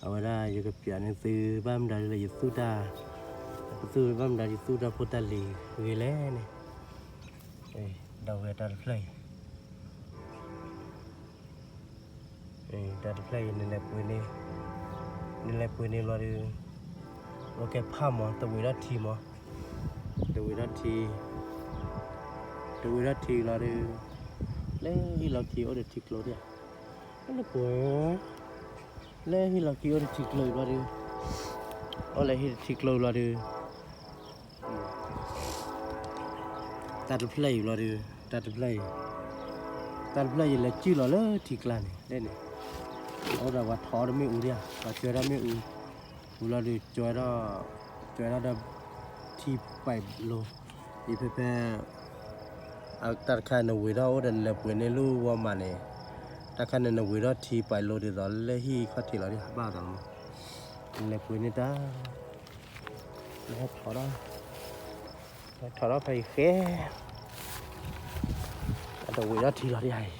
အဝဲဒၣ်ယကပျးန့ၢ်သု ဘၣ်မနုၤဒ်လဲၣ် ယသူၣ်တၢ်, ယသူၣ်ဘၣ်မနုၤဒ်ယသူၣ်တၢ်ဖိတၢ်လံၤဂ့ၤလဲၣ်န့ၣ်, ဒီးဝဲတၢ်တဖျၢၣ်အံၤ, တၢ်တဖျၢၣ်အံၤ နလဲၤပှ့ၤန့ၢ်, နလဲၤပှ့ၤန့ၢ်ဘျီဒီး အိၣ်ကဲဖးမး တဝံၤထီၣ်ထံမး, တဝံၤထီၣ်ထံ, တဝံၤထီၣ်ထံလီၤဒီး လၢဟံၣ်လီၢ်ခံအိၣ်ဒီးထံကျိဒၣ်, လၢပှဲၤ, လၢဟံၣ်လီၢ်ခံအိၣ်ဒီးထံကျိအံၤဘျီဒီး, အိၣ်လၢဟံၣ်ထံကျိအံၤဘျီဒီး တၢ်တဖျၢၣ်အံၤဘျီဒီး, တၢ်တဖျၢၣ်အံၤ, တၢ်တဖျၢၣ်အံၤလဲၤစုၣ်လီၤလၢထံကျါန့ၣ် လၢန့ၣ်, အအိၣ်ဒီးပှၤထီၣ်အီၣ်တၢ်မ့ၣ်အူဒၣ်, ပှၤကၢထီၣ်မ့ၣ်အူ, အူလီၤဒီးကၢထီၣ်, ကၢထီၣ်ဒီး ထံပာ်လိၤ, အံၤဖဲဖဲ တၢ်တခါနဝံၤထီၣ်အိၣ်ဒီးနလဲၤပှ့ၤန့ၢ်လၢဝီမးန့ၣ်, တၢ်ခါန့ၣ်နဝံၤထီၣ်ထံပာ်လိၤဒ်သိးလၢဟံၣ်ခီၣ်ထံးလီၤဒၣ် ဘၣ်သးလီၤမး, နလဲၤပှ့ၤန့ၢ်တၢ် နဟဲထီၣ်ထီၣ်, ဟဲထီၣ်ထီၣ်ဖဲအံၤဃဲ,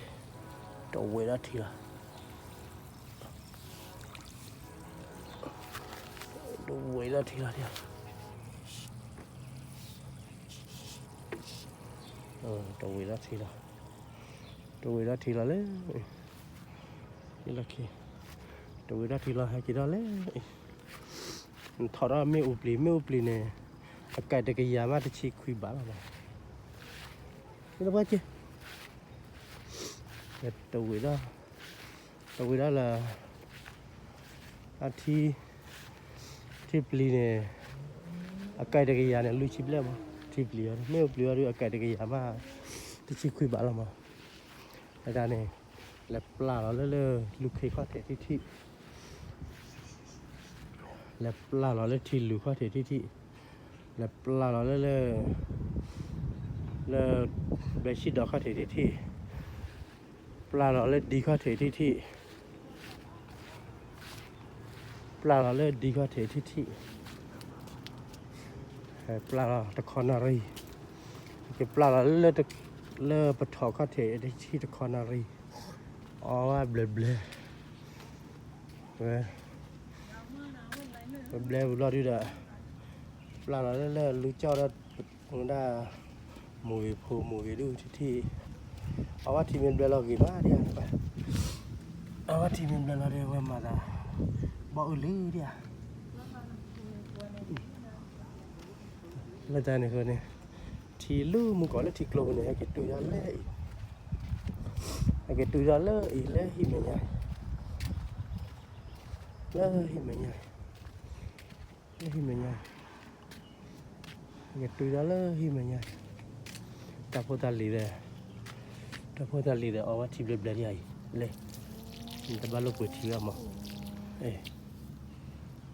တဝံၤထီၣ်ထံလီၤဒၣ်အံၤ, တဝံၤထီၣ်ထံလီၤ, တဝံၤထီၣ်ထံလီၤဒၣ်, တဝံၤထီၣ်ထံလီၤ, တဝံၤထီၣ်ထံလီၤလၢ လၢခံ, တဝံၤထီၣ်ထံလီၤ ဟဲက့ၤထီၣ်လၢ နထီၣ်ထီၣ်မ့ၣ်အူပျံၤ, မ့ၣ်အူပျံၤန့ၣ် အကဲတကယၤမး တဆံခွံဘးလီၤမး, လၢပှၤက့ၤ, တဝံၤထီၣ်, တဝံၤထီၣ်လၢ အထံ, ထံပျံၤန့ၣ် အကဲတကယၤန့ၣ် လွံၢ်ဆံဘျဲၣ်မး, ထံပျံၤအီၤန့ၣ် မ့ၣ်အူပျံၤအီၤဒုး အကဲတကယၤမး တဆံခွံဘးလီၤမး, အတၢ်န့ၣ် လဲၤပျၢ်လီၤလၢလၢ လူၤခ့ခီၣ်ထံးထံထံ, လဲၤပျၢ်လီၤလၢထံလူၤခီၣ်ထံးထံထံ, လဲၤပျၢ်လီၤလၢလၢ လၢ ဘဲဆံၣ်ဒီးခီၣ်ထံးထံထံ, ပျၢ်လီၤလၢဒံခီၣ်ထံးထံထံ, ပျၢ်လီၤလၢဒံခီၣ်ထံးထံထံ, ပျၢ်လီၤတခီနၣ်ရံၣ်, ကပျၢ်လီၤလၢ လၢပထီၣ်ခီၣ်ထံးထံထံတခီနၣ်ရံၣ်, အီဝဲဘျဲးဘျဲး, ဝဲ ပဘျဲပူၤလီၤဒုဒီး ပျၢ်လီၤလၢလၢလူကၠီၣ်ဒီး မူဒၣ် မိၢ်ဂ့ၤဖိမိၢ်ဂ့ၤဒုထံထံ, အဝဲထံမ့ၢ်ဘျဲလီၤဂ့ၤမးဒံးဧါ, အဝဲထံမ့ၢ်ဘျဲလီၤဒီး ဝဲမၤသး ဘီၣ်အုၣ်လံဒံးဧါ, လၢတၢ်န့ၣ်အဃိန့ၣ် ထံလူၤမုၢ်ကီၢ်လၢထံကျိပူၤန့ၣ် ဟဲက့ၤတုၤထီၣ်လၢအံၤ, ဟဲက့ၤတုၤထီၣ်လၢအံၤ လၢဟံၣ်မဲာ်ညါအံၤ, လၢဟံၣ်မဲာ်ညါအံၤ, လၢဟံၣ်မဲာ်ညါအံၤ, ဟဲက့ၤတုၤထီၣ်လၢဟံၣ်မဲာ်ညါအံၤ, တၢ်ဖိတၢ်လံၤဒီး တၢ်ဖိတၢ်လံၤဒီး အီဝဲထံဘျဲဘျဲဒံးအံၤ, လၢ နတဘၣ်လိၣ်ပှ့ၤထံဘၣ်မး, နတ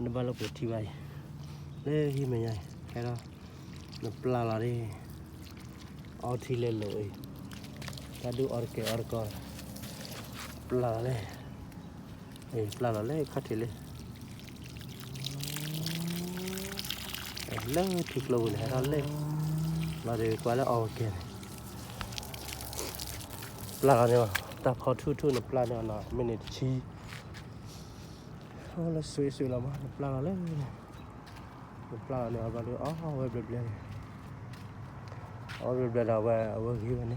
ဘၣ်လိၣ်ပှ့ၤထံဘၣ်အံၤ, လၢဟံၣ်မဲာ်ညါအံၤ ဟဲဒီး နပျၢ်လီၤဒၣ် အီထံလဲၤလိာ်အံၤ, တၢ်ဒုးအီတကဲအီတကီ, ပျၢ်လီၤလၢ ပျၢ်လီၤလၢခီၣ်ထံးလၢ လၢထံကျိပူၤန့ၣ် ဟဲထီၣ်လၢ လီၤဒီးကွၢ်လၢအီဝဲကဲန့ၣ်, ပျၢ်လီၤန့ၣ် တၢ်ဖီထူၣ်ထူၣ်န့ၣ် ပျၢ်န့ၣ်အီၤနီၤ မ့ၢ်န့ၣ်တဆံ လၢစွ့စွ့လီၤမး နပျၢ်လီၤလၢ နပျၢ်လီၤန့ၣ် အဘျီဒီး အီဝဲဘျဲဘျဲန့ၣ်, အီဝဲဘျဲဘျဲဒီး အဝဲ အဝဲဂ့ၤဝဲန့ၣ်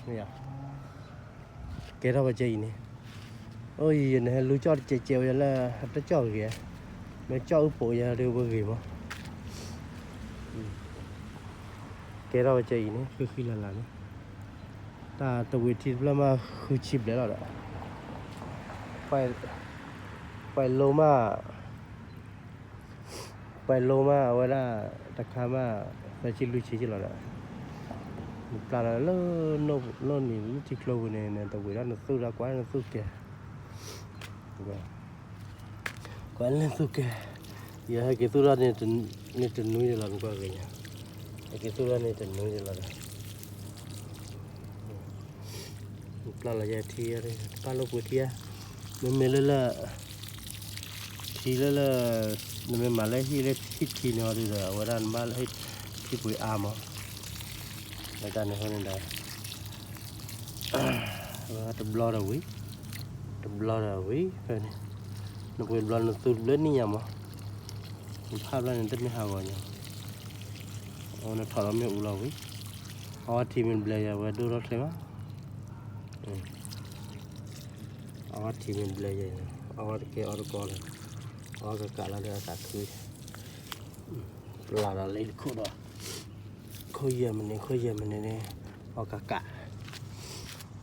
မ့ၢ်ဧါ, ကဲထီၣ်ဝဲကဲအံၤန့ၣ်, အိၣ်အံၤ နဟဲလူၤကၠီၣ်တကဲးကဲးဝဲလၢ တကၠီၣ်ဂ့ၤ, မ့ၢ်ကၠီၣ်အုၣ်ပိာ်ယၤဒီးဝဲဂ့ၤမး, ကဲထီၣ်ဝဲကဲအံၤန့ၣ် ဃံဃံလၤလၤန့ၣ်, တၢ်တဝံၤထံတဖျၢၣ်မး ဃုဆံဘျဲၣ်လီၤဒီး ပှဲၤလိမး ပှဲၤလိမး အဝဲဒၣ်တခါမး သၢဆံလွံၢ်ဆံက့လီၤဒီး နပျၢ်လီၤလၢ နိၣ်နံၤလၢထံကျိပူၤန့ၣ် နတဝံၤဒီးနသူၣ်ဒီးကွၢ်နသူၣ်ကဲ, ကွၢ်လၢနသူၣ်ကဲ, ယဟဲက့ၤသူၣ်ထီၣ်န့ၣ်တနွံဒံးလီၤ နကွၢ်ဂ့ၤညါ, ဟဲက့ၤသူၣ်ထီၣ်န့ၣ်တနွံဒံးလီၤဒီး ပျၢ်လီၤယဲထံ တဘၣ်လိာ်ပှ့ၤထံဧါ, မ့မ့ၢ်လၢလၢ ထံလၢလၢ နမ့ၢ်မၤလၢဟံၣ်လၢထံထံန့ၣ်အီၤဒုဒီး အဝဲဒၣ်နဘၣ်လၢဟံၣ်ထံပှ့ၤအါမး, လၢတၢ်န့ၣ်အဃိန့ၣ်ဒီး တဘျီဒီးဝံၤ, တဘျီဒီးဝံၤဖဲန့ၣ်, နပှ့ၤတဘျီနသူတဘျီနံၣ်ညါမး, နဖးဘျီန့ၣ်တမ့ၢ်ဟးဂီၤညါ, အိၣ်နထီၣ်ဒီးမ့ၣ်အူလီၤဝံၤ, အဝဲထံမ့ၢ်ဘျဲယၤဝဲဒိၣ်ထီၣ်ချ့မး, အဝဲထံမ့ၢ်ဘျဲယၤ, အဝဲတကဲအီၣ်တကီလၢၤ, အီၣ်ကကးလီၤလၢအသးခု, ပျၢ်ဒီးလၢတခိၣ်ဒီး, ခိၣ်ယဲၢ်မံးနံး ခိၣ်ယဲၢ်မံးနံးန့ၣ်, အီၣ်ကကး,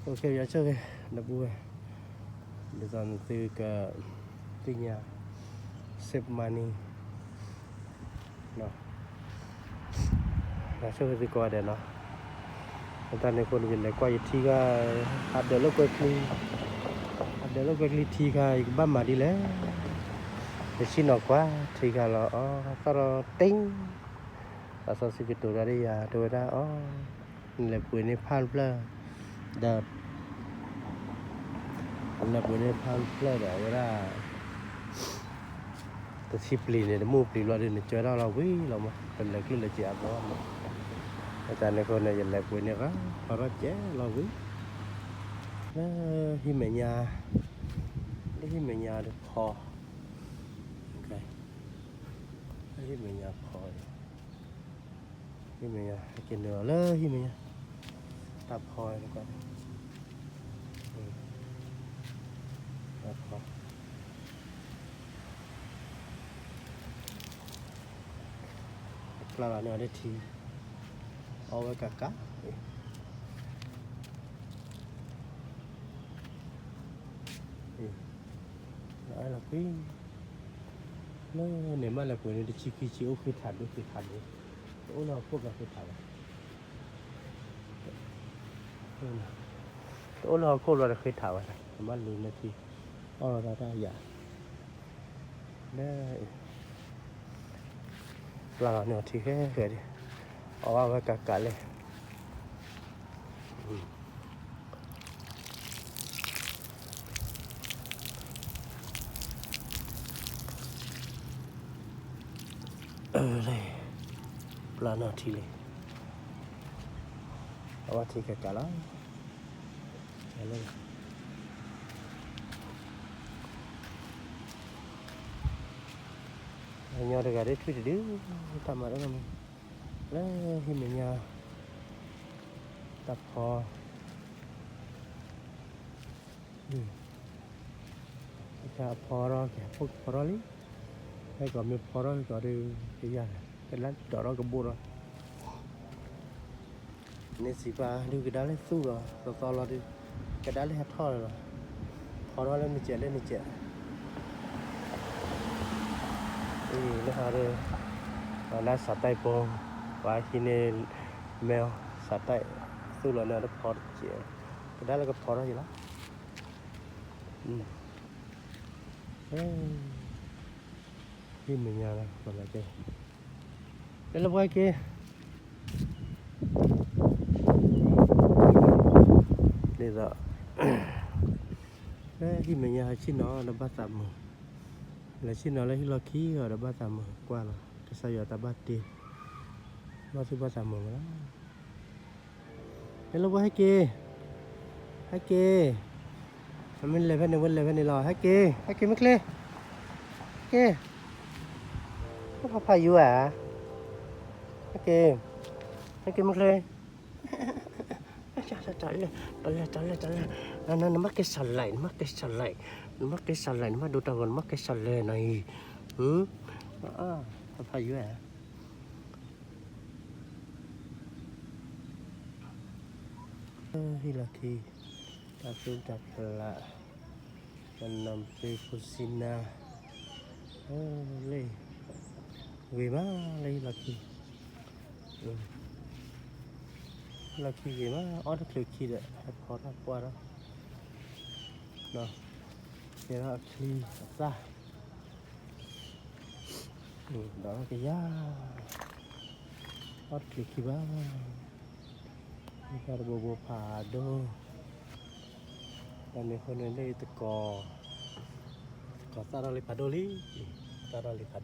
အိၣ်ခဲယဆိၣ်ဂ့ၤ, ဒီပုၢ်ဝဲၢ်, ဒ်သိးနသုက, သ့ၣ်ညါ, save money ယဆိၣ်ဂ့ၤသုကိးဂၤဒဲးနီၤ, လၢတၢ်န့ၣ်အဃိန့ၣ် ယလဲၤကွၢ်ယထံခါ, ဟးဒၢးလၢကွဲၤချံ, ဟးဒၢးလၢကွဲၤချံထံခါ ယကဘၣ်မၤဒ်လဲၣ်, ယဆ့ၣ်နီၤကွၢ် ထံခါလီၤအီၤ သီၣ်ဒီးတ့ၢ်, သးစီဆှံကတိၤတၢ်ဒီးယၤ တဲဝဲဒၣ်အီၤ, နလဲၤပှ့ၤန့ၢ်ဖၣ်တဖျၢၣ်, ဒီး နလဲၤပှ့ၤန့ၢ်ဖၣ်တဖျၢၣ်ဒီး အဝဲဒၣ် တထံပျံၤန့ၣ် တမူပျံၤဘျီဒီး နကၢထီၣ်လီၤဝံၤလီၤမး, ပလဲၤကျိၣ်လဲၤစ့အါဘျီမး, လၢတၢ်န့ၣ်အဃိန့ၣ် ယလဲၤပှ့ၤန့ၢ်ဃီ ဖီထီၣ်ကဲလီၤဝံၤ, လၢဟံၣ်မဲာ်ညါ, လၢဟံၣ်မဲာ်ညါတဖီ, လၢဟံၣ်မဲာ်ညါဖီ, ဟံၣ်မဲာ်ညါ ဟဲက့ၤနုာ်လီၤလၢဟံၣ်မဲာ်ညါ, တၢ်ဖီ, တၢ်ဖီ ပျၢ်လီၤန့ၢ်အီၤဒၣ်ထံ, အီၣ်ဝဲကးကး, လီၤအဲၣ်လီၤကွံ, လၢန့ၣ်မးလဲၤပှ့ၤန့ၢ်တဆံခံဆံ အိၣ်ဃ့ထးဒိၣ်ဃ့ထးဒိၣ်, တအိၣ်လၢဟီၣ်ခိၣ်ဘျီဃ့ထးဝဲ, တအိၣ်လၢဟီၣ်ခိၣ်ဘျီတဃ့ထးဝဲ, နဘၣ်လူၤန့ၢ်ထံ, အီၣ်လီၤတၢ်တၢ်ယၤ, လၢ ပျၢ်လီၤန့ၢ်အီၤထံဃဲဃဲဒံး, အီၣ်ဘၣ်ဝဲကးကးလဲၣ်, ပျၢ်န့ၢ်အီၤထံလံ, အီၣ်ဘၣ်ထံကးကးလီၤ, ညီတဂၤဒ်ထွံၣ်တဒု, တၢ်မၤတၢ်မနုၤ, လၢဟံၣ်မဲာ်ညါ, တၢ်ဖီ, တၢ်ဖီထီၣ်ကဲ ဖိကဖီထီၣ်လံ, ဟဲကီးမ့ၢ်ဖီထီၣ်ကီးဒုး ကယၤလဲၣ် ကလၢဒိးထီၣ်ကဘိၣ်ထီၣ် န့ၣ်စံးပာ်ဒုးကဒါလၢသူၣ်လီၤ သီသီလီၤဒုး ကဒါလၢဟဲထီၣ်လီၤ, ဖီထီၣ်လၢနစဲးလၢနစဲး, အံၤ လၢဟီဒီး လၢစးတၢ်ပီ, ပှၤဟံးန့ၢ် မဲအီၤ စးတၢ် သူၣ်လီၤန့ၣ်ဒီးဖီတစဲး, ကဒါလၢကဖီထီၣ်ယလီၤ, ဟံၣ်မဲာ်ညါလီၤ ပှၤလၢကဲ လၢလၢပှၤက့ၤ ဒ်သိး လၢဟံၣ်မဲာ်ညါဟဲဆ့ၣ်နီၤဒီးဘၣ်သးမုာ်, လဲၤဆ့ၣ်နီၤလၢဟံၣ်လီၢ်ခံအီၤဒီးဘၣ်သးမုာ်ကွၢ်လီၤ ကစၢ်ယွၤတၢ်ဘၣ်တ့ ဘၣ်သူၣ်ဘၣ်သးမုာ်မးလီၤ. ဟဲလၢပှၤဟဲက့ၤ, ဟဲက့ၤ, မ့ၢ်လဲၤဖဲန့ၣ် ဝဲလဲၤဖဲန့ၣ်လီၤ ဟဲက့ၤ, ဟဲက့ၤမ့ၢ်ချ့, ဟဲက့ၤ, ဖးဖးယူၤဧါ, ဟဲက့ၤ, ဟဲက့ၤမ့ၢ်ချ့ တလဲၤ တလဲၤ တလဲၤ နမ့ၢ်ကဲစီၤလဲၣ် နမ့ၢ်ကဲစီၤလဲၣ်, နမ့ၢ်ကဲစီၤလဲၣ် နမ့ၢ်ဒိတၢ်ဂီၤ နမ့ၢ်ကဲစီၤလဲၣ်နီၤအံၤ, ဖးဖးယူၤဧါ ဟံၣ်လီၢ်ခံ, တၢ်သူၣ်တၢ်ဖျး, တနီၤပျ့ၤဖိစံနါ, လၢ, ဂ့ၤမးလၢဟံၣ်လီၢ်ခံ, ဟံၣ်လီၢ်ခံဂ့ၤမး အီၣ်တချုးခံဒီး ဟဲဖီထီၣ်ကွၢ်ထီၣ်, ကဲထီၣ်အချံအသၣ် ဒီးကယၤ, အီၣ်တချုးခံဘၣ်, မ့ၢ်တၢ်တဘိဘိဖးဒိၣ်, တၢ်န့ၣ်အဃိန့ၣ်လၢတကီၢ်, တကီၢ်သၣ်ထီၣ်လံဖးဒိၣ်လံ, သၣ်ထီၣ်လံဖးဒိၣ်လံ,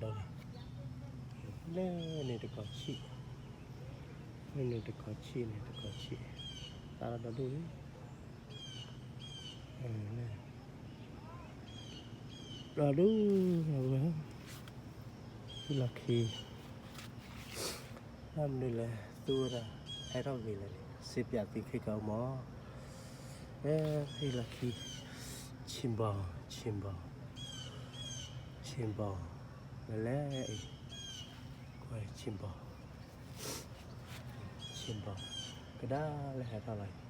လၢန့ၣ်တကီၢ်ဆံး, လၢန့ၣ်တကီၢ်ဆံးန့ၣ် တကီၢ်ဆံး, သၣ်ထီၣ်ဒီဒူၣ်လံ, လၢ ဒီးဒုး ဟံၣ်လီၢ်ခံ, ဘၣ်မနုၤလဲၣ် သူဝဲဒၣ် ဟဲထီၣ်ဂ့ၤလဲၣ်န့ၣ် စ့ပၠးသုခဲကီမၢ်, ဟံၣ်လီၢ်ခံ, ဆံဘီ, ဆံဘီ, ဆံဘီ, လဲၤလဲၣ်အံၤ, ကွၢ် ဆံဘီ, ဆံဘီ, ကဒါလၢဟဲထီၣ်လီၤအံၤ,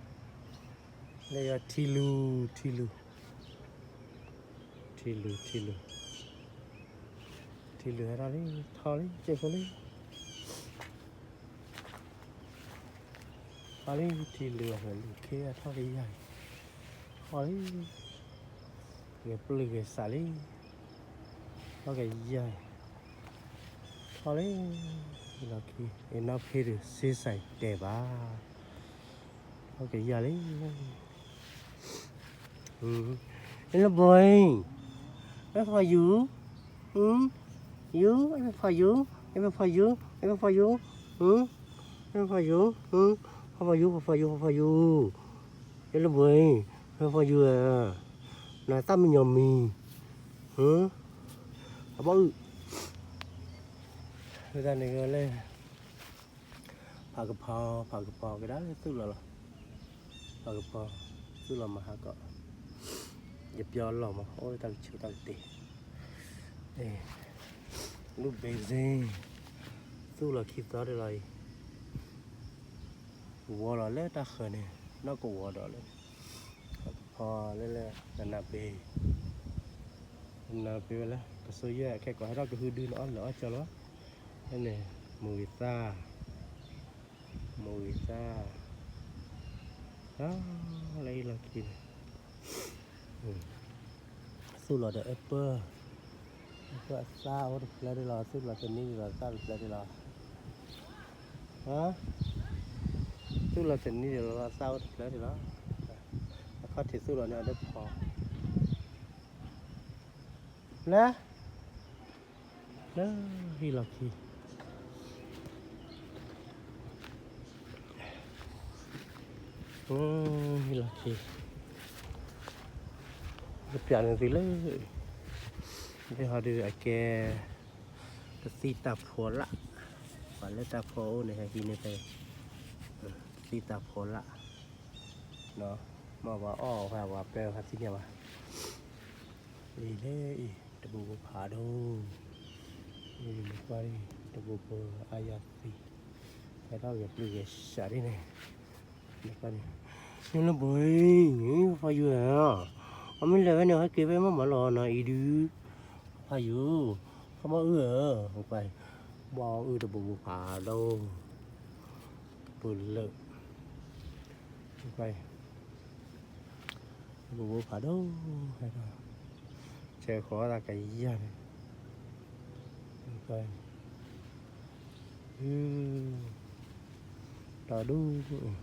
လၢယထံလူၤ ထံလူၤ ထံလူၤ ထံလူၤ, ထံလူၤဟဲထီၣ်လံ ထီၣ်လံ စ့ၢ်ဖိလံ, ထီၣ်လံ ထံလူၤ အဝဲလူၤခ့အထီၣ်ကယၤအံၤ, ထီၣ်လံ, ဂဲၤပျုၢ်ဂဲၤစးလံ, ထီၣ်ကယၤအံၤ, ထီၣ်လံ, လီၢ်ခံ အ့နီၣ်ဖ့ဒုး စ့စဲးတဲာ်ဘၣ်, ထီၣ်ကယၤလံ Hello boy, wait for you. Hmm? You, wait for you. Wait for you. Wait for you. Hmm? Wait for you. Hmm? For you, for you, for you. Hello boy, wait for you. နသၣ်မံညီမံ. Hmm? အဘီအုၣ်. ဝဲဒၣ်န့ၣ်ဂ့ၤလၢ ဖးကဖီ ဖးကဖီ ကဒါလၢသူၣ်လီၤလီၤ, ဖးကဖီ သူၣ်လီၤမၤဟးကီး, ယပျီလီၤမး အိၣ်လၢတၢ်ကဆူးတၢ်ကတ့ၢ်, လူၢ်ဘ့စ့, သူၣ်လီၤခံသီဒံးလီၤအံၤ, ဝီလီၤလၢတၢ်ဃၢၤန့ၣ် နီၢ်ကဝီၤဒီးလၢ ဖးကဖီလၢလၢ နနၤဘ့ နနၤဘ့ဝဲလၢ ကစိယဲၢ်အခဲကိး ဟဲထီၣ်ကဟုဒုနအီၣ်လၢအီၣ်ကၠီလီၤ, ဖဲန့ၣ် မုၢ်ဂ့ၤသၣ်, မုၢ်ဂ့ၤသၣ်, လၢဟံၣ်လီၢ်ခံန့ၣ် သူၣ်လီၤဒီးအပၢၢ်, အပၢၢ်အသၣ်အိၣ်တဖျၢၣ်ဒံးလီၤ, သူၣ်လီၤတနံၤဒံးလီၤ အသၣ်တဖျၢၣ်ဒံးလီၤ, သူၣ်လီၤတနံၤဒံးလီၤ အသၣ်အိၣ်တဖျၢၣ်ဒံးလီၤ, အခီၣ်ထံးသူၣ်လီၤန့ၣ် အဒိဖီ လၢ လၢဟံၣ်လီၢ်ခံ, ဟံၣ်လီၢ်ခံ, ယပျးန့ၢ်သုလၢ ဟီဒုးအကဲ တသံၣ်တၢ်ဖီလာ်, ပှၤလၢတၢ်ဖီအိၣ်န့ၣ် ဟဲဟံးန့ၢ်ဖဲ တသံၣ်တၢ်ဖီလာ်, မ့ၢ်ပှၤအီၣ်ဝဲပှၤပဲဝဲသ့ၣ်ညါဘၣ်, အံၤလၢအံၤ တဘိဘိဖးဒိၣ်, အံၤနကွၢ် တဘိဘိအါယၤသံ, ဟဲထီၣ်ဂဲၤပျုၢ်ဂဲၤစးဒ်န့ၣ်, နကွၢ်န့ၣ်, နလၢဘိအံၤ ဖးယိၤဧၢ, အမ့ၢ်လဲၤဝဲန့ၣ် ဟဲက့ၤဝဲမ့ၢ်မၤလီၤနၤအံၤဒုး, ဖးယိၤ, ခီဘီအုၣ်ဧၢ, နကွၢ်, ဘီအုၣ်တဘိဘိဖးဒိၣ်, တပူၤလၢာ်, နကွၢ် တဘိဘိဖးဒိၣ်, ဟဲထီၣ်, ဆဲးဃီၤသးကယၤန့ၣ်, ဒီးဒူၣ်,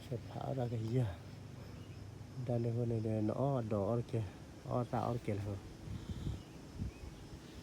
ဆဲးဖးအီၣ်သးကယၤ, တၢ်န့ၣ်အဃိန့ၣ်ဒီး နအီၣ်ဒီးအီၣ်တကဲ, အီၣ်သၣ်အီၣ်တကဲလၢၤ,